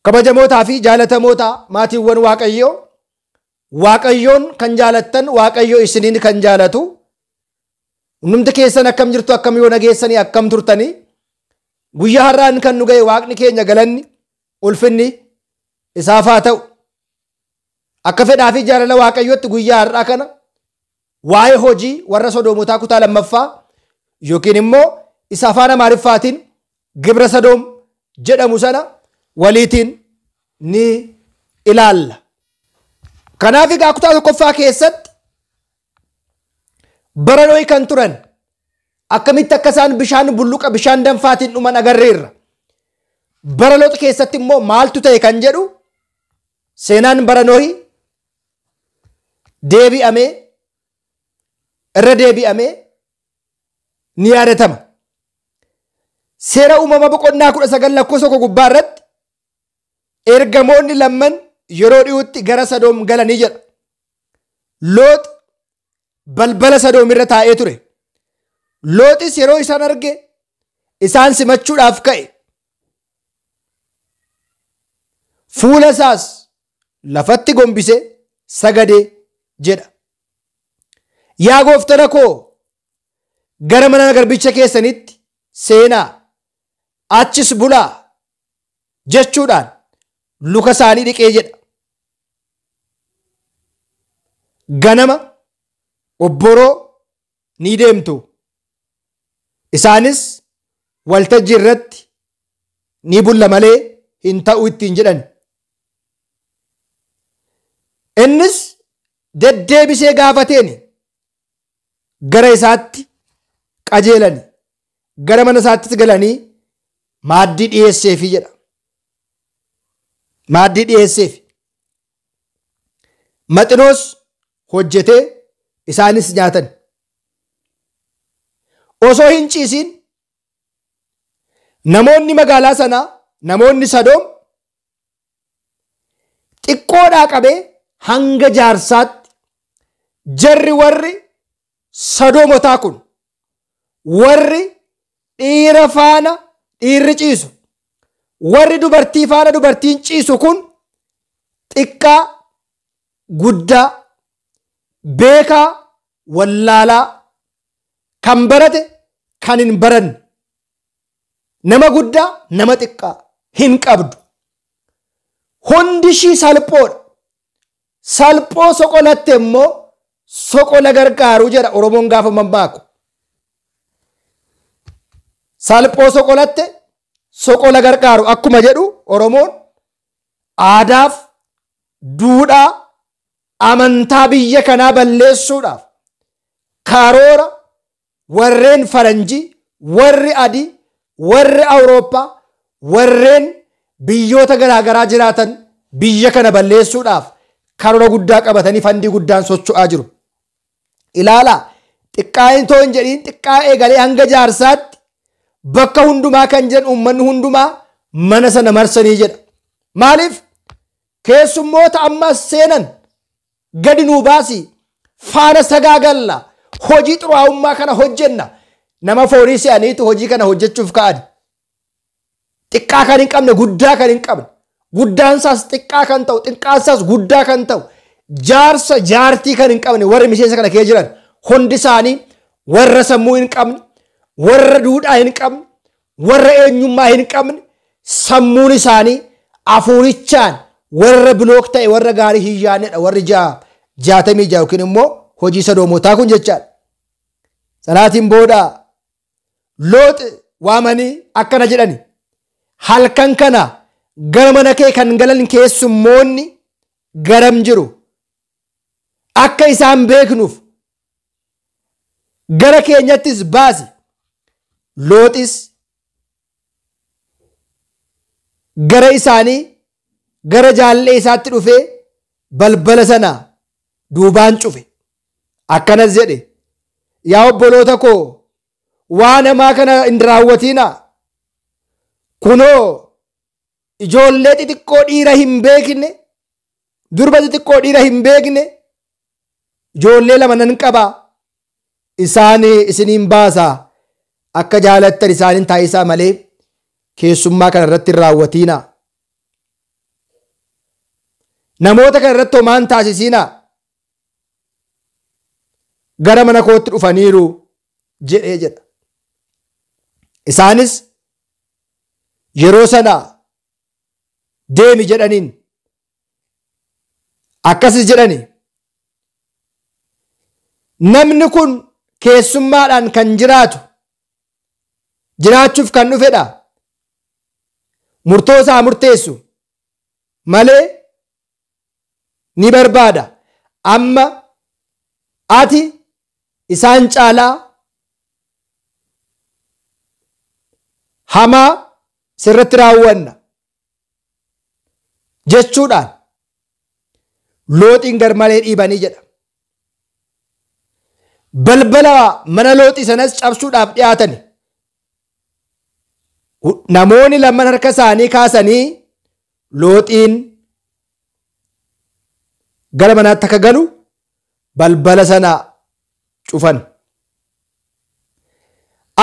Kabajamootaa fi jaalatamoota maatiiwwan Waaqayyoo, Waaqayyoon kan jaalattan, Waaqayyo isiniin kan jaalatu, hundumti keessan akkam jirtu, akkam yoo nageessanii, akkam turtanii, guyyaa har'aan kan nu ga'e Waaqni keenya galanni ulfinni isaaf haa ta'u. Akka fedhaa fi jaalala Waaqayyootti guyyaa har'aa kana waa'ee hojii warra Sodoomotaa kutaa lammaffaa yookiin immoo isa afaan Amaariffaatiin Gibra Sodoom jedhamu sana waliitiin ni ilaalla. Kanaaf egaa kutaa tokkoffaa keessatti bara Nohi kan turan akkamitti akka isaan bishaan bulluqa bishaan danfaatiin dhuman agarreerra. Bara Loox keessatti immoo maaltu ta'e kan jedhu seenaan bara Nohi deebi'amee irra deebi'amee ni yaadatama. Seera uumama boqonnaa 19 lakkoofsa 1 gubbaa irratti ergamoonni lamman yeroo dhiyootti gara Sodoom galanii jedha. Loox balbala Sodoom irra taa'ee ture. Looxis yeroo isaan arge isaan simachuudhaaf ka'e. Fuula isaas lafatti gombise sagadee jedha. Yaa gooftana koo, gara mana garbicha keessanitti seenaa, achis bulaa jechuudhaan luka isaanii dhiqee jedha. Ganama obboroo ni deemtu. Isaanis waltajjii irratti ni bulla malee hin ta'u ittiin jedhan. Innis deddeebisee gaafateen gara isaatti qajeelani, gara mana isaattis galanii maaddii dhiyeesseefi jedha. Maaddii dhiyeesseefi. Maxinoos hojjetee isaanis nyaatan. Osoo hin ciisiin namoonni magaalaa sanaa, namoonni Sodoom xiqqoodhaa qabee hanga jaarsaatti jarri warri Sodoomotaa kun warri dhiira faana dhiirri ciisu, warri dubartii faana dubartiin ciisu kun xiqqaa guddaa, beekaa wallaalaa, kan barate kan hin baranne, nama guddaa nama xiqqaa hin qabdu. Hundi ishii salphoodha. Salphoo soqolatte immoo soqola gargaaru jedha Oromoon gaafa mammaaku. Salphoo soqolatte soqola gargaaru akkuma jedhu Oromoon aadaaf duudhaa amantaa biyya kanaa balleessuudhaaf karoora warreen faranjii, warri adii, warri Awurooppaa, warreen biyyoota garaagaraa jiraatan biyya kana balleessuudhaaf karoora guddaa qabatanii fandii guddaan socho'aa jiru. Ilaalaa, xiqqaa hin ta'in jedhiin xiqqaa eegalee hanga jaarsaatti bakka hundumaa kan jiran uummanni hundumaa mana sana marsanii jedha. Maaliif? Keessummoota ammas seenan gadi nuu baasii, faana sagaagalla, hojii xuraa'ummaa kana hojjenna. Nama foonii se'aniitu hojii kana hojjechuuf ka'an. Xiqqaa kan hin qabne, guddaa kan hin qabne, guddaan isaas xiqqaa kan ta'u, xiqqaan isaas guddaa kan ta'u, jaarsa jaartii kan hin qabne warri miseensa kana keessa jiran hundi isaanii warra sammuu hin qabne, warra duudhaa hin qabne, warra eenyummaa hin qabne, sammuun isaanii afuurichaan warra bilook ta'e, warra gaarii hin yaadnedha. Warri 66 yookiin immoo hojii Sodoomotaa kun jechaadha. Sanaatiin booda Loox waamanii akkana jedhani, halkan kana gara mana kee kan galan keessummoonni garam jiru, akka isaan beeknuuf gara keenyattis baasi. Looxis gara isaanii gara jaallee isaatti dhufee balbala sana duubaan cufe. Akkanas jedhe, yaa obboloota koo, waan hamaa kana hin raawwatinaa. Kunoo ijoollee xixiqqoo dhiira hin beekne, durba xixiqqoo dhiira hin beekne, ijoollee lama nan qaba, isaan isiniin baasaa, akka jaalattan isaaniin taa'isaa malee keessummaa kana irratti hin raawwatinaa. Namoota kana irratti homaa hin taasisinaa. Gara mana kootti dhufaniiru jedhee jedha. Isaanis yeroo sana deemi jedhaniin. Akkasis jedhani. Namni kun keessummaadhaan kan jiraatu jiraachuuf kan dhufedha. Murtoo isaa murteessu malee ni barbaada. Amma ati isaan caalaa hamaa sirratti raawwanna jechuudhaan Looxiin garmalee dhiibanii jedha. Balbala mana Looxii sanas cabsuudhaaf dhiyaatani. Namoonni lamaan harka isaanii kaasanii Looxiin gara manaatti akka galu balbala sana cufan.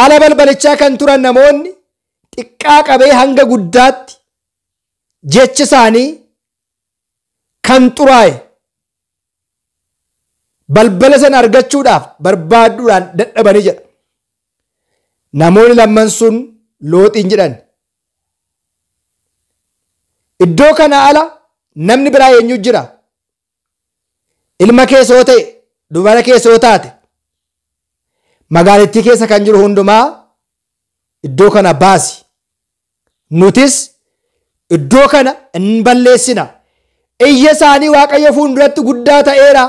Ala balbalichaa kan turan namoonni xiqqaa qabee hanga guddaatti jechi isaanii kan xuraa'e balbala sana argachuudhaaf barbaadduudhaan dadhabanii jedha. Namoonni lamman sun Looxiin jedhan. Iddoo kana ala namni biraa eenyu jira? Ilma keessoo ta'e, dubara keessoo taate, magaalittii keessa kan jiru hundumaa iddoo kana baasi. Nutis iddoo kana hin balleessina. Iyya isaanii Waaqayyo fuulduratti guddaa ta'eera,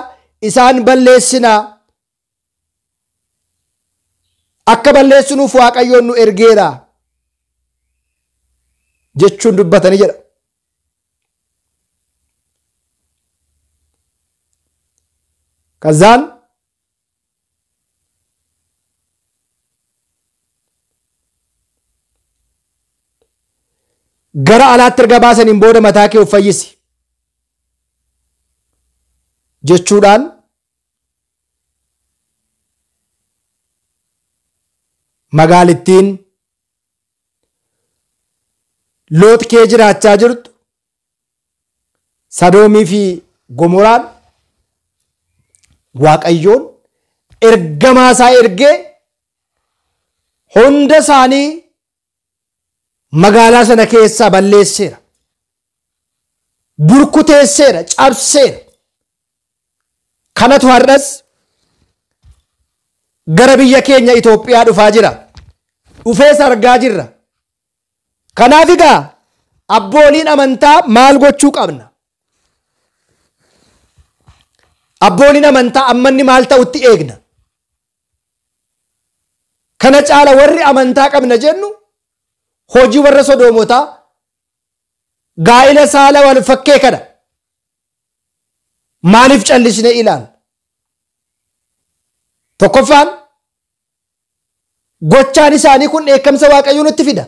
isaan balleessina. Akka balleessinuuf Waaqayyoon nu ergeera jechuun dubbatanii jedha. Kazaan gara alaatti erga baasaniin booda mataa kee of fayyisi jechuudhaan magaalittiin Loox kee jiraachaa jirtu Sadoomii fi Gomoraan Waaqayyoon ergamaa isaa ergee hunda isaanii magaalaa sana keessaa balleesseera. Burkuteesseera, cabseera. Kanatu har'as gara biyya keenya Itoophiyaa dhufaa jira. Dhufees argaa jirra. Kanaaf egaa abbooliin amantaa maal gochuu qabna? Abbooliin amantaa ammanni maal ta'utti eegna? Kana caala warri amantaa qabna jennu hojii warra Sodoomotaa gaa'ila saala wal fakkee kana maaliif callisnee ilaalla? Tokkoffaan gochaan isaanii kun dheekkamsa Waaqayyoo nutti fida.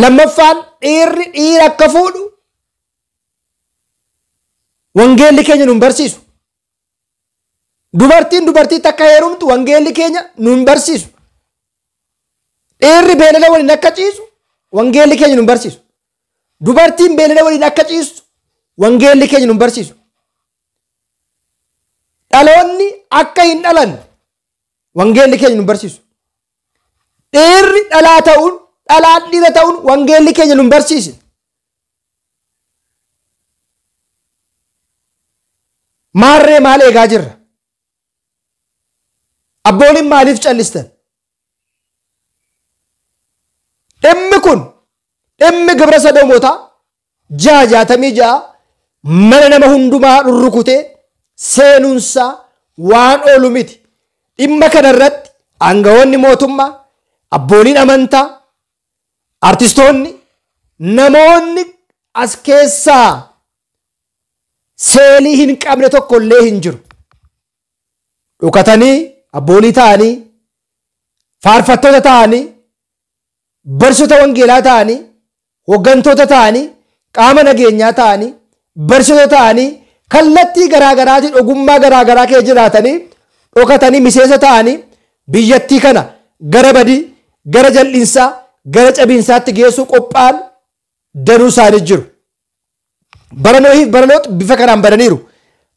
Lammaffaan dhiirri dhiira akka fuudhu wangeelli keenya nu hin barsiisu. Dubartiin dubartiitti akka heerumtu wangeelli keenya nu hin barsiisu. Dhiirri beelada waliin akka ciisu wangeelli keenya nu hin barsiisu. Dubartiin beelada waliin akka ciistu wangeelli keenya nu hin barsiisu. Dhaloonni akka hin dhalanne wangeelli keenya nu hin barsiisu. Dhiirri dhalaa ta'uun dhalaan dhiira ta'uun wangeelli keenya nu hin barsiisu. Maarree maal eegaa jirra? Abbooliin maaliif callistan? Dhimmi kun dhimmi gibira Sodoomotaa 666 mana nama hundumaa rurrukutee seenuunsaa waan oolu miti. Dhimma kanarratti aangawoonni mootummaa, abbooliin amantaa, artistoonni, namoonni as keessaa seelii hin qabne tokko illee hin jiru. Dhokatanii abboolii ta'anii, faarfattoota ta'anii, barsiisota wangeelaa ta'anii, hooggantoota ta'anii, qaama nageenyaa ta'anii, barsiisota ta'anii, kallattii garaagaraatiin ogummaa garaagaraa keessa jiraatanii dhokatanii miseensa ta'anii biyyattii kana gara badii, gara jal'insaa, gara cabiinsaatti geessuu qophaa'an danuu isaanii jiru. Bara Nohiif bara Loox bifa kanaan badaniiru.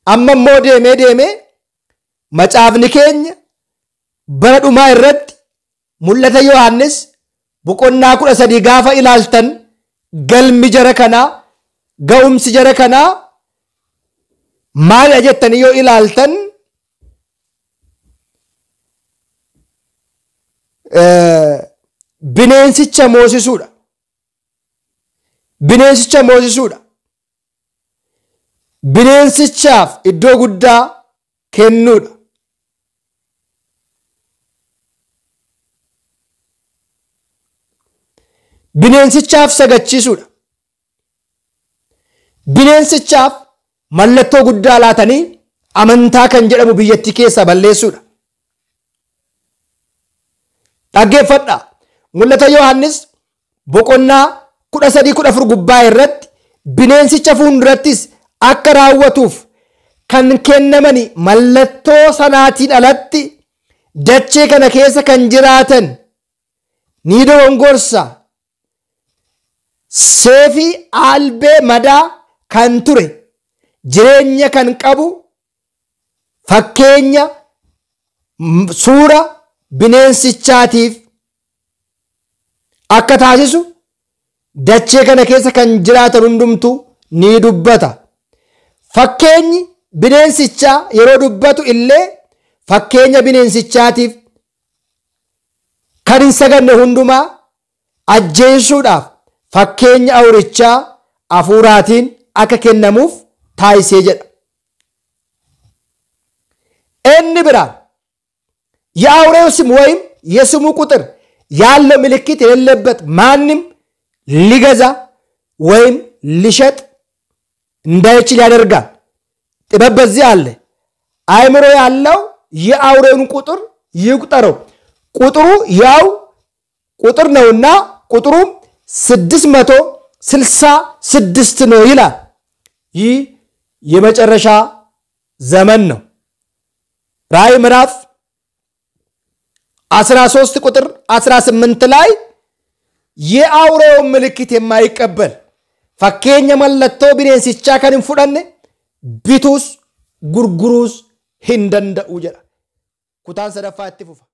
Amma immoo deemee deemee macaafni keenya bara dhumaa irratti mul'ata Yohaannis boqonnaa 13 gaafa ilaaltan galmi jara kanaa ga'umsi jara kanaa maalidha jettanii yoo ilaaltan bineensicha moosisuudha. Bineensicha moosisuudha. Bineensichaaf iddoo guddaa kennuudha. Bineensichaaf sagachiisuudha. Bineensichaaf mallattoo guddaa laatanii amantaa kan jedhamu biyyattii keessaa balleessuudha. Dhaggeeffadhaa. Mul'ata Yohaannis boqonnaa 13-14 gubbaa irratti bineensicha fuuldurattis akka raawwatuuf kan kennamani mallattoo sanaatiin alatti dachee kana keessa kan jiraatan ni dogongorsa. Seefii albee madaa kan ture jireenya kan qabu fakkeenya suura bineensichaatiif akka taasisu dachee kana keessa kan jiraatan hundumtu ni dubbata. Fakkeenyi bineensichaa yeroo dubbatu illee fakkeenya bineensichaatiif kan hin saganne hundumaa ajjeesuudhaaf fakkeenya awrichaa hafuuraatiin akka kennamuuf taasisee jedha. Inni biraan የአውሬው ስም ወይም የስሙ ቁጥር ያለው ምልክት የሌለበት ማንም ሊገዛ ወይም ሊሸጥ እንዳይችል ያደርጋል። ጥበብ በዚህ አለ። አእምሮ ያለው የአውሬውን ቁጥር ይቁጠረው። ቁጥሩ ያው ቁጥር ነውና ቁጥሩ 666 ነው ይላል። ይህ የመጨረሻ ዘመን ነው። ራእይ ምዕራፍ 13 ቁጥር 18 ላይ የአውሬውን ምልክት የማይቀበል fakkeenya mallattoo bineensichaa kan hin fudhanne bituus gurguruus hin danda'u jedha. Kutaan sadaffaa itti fufa.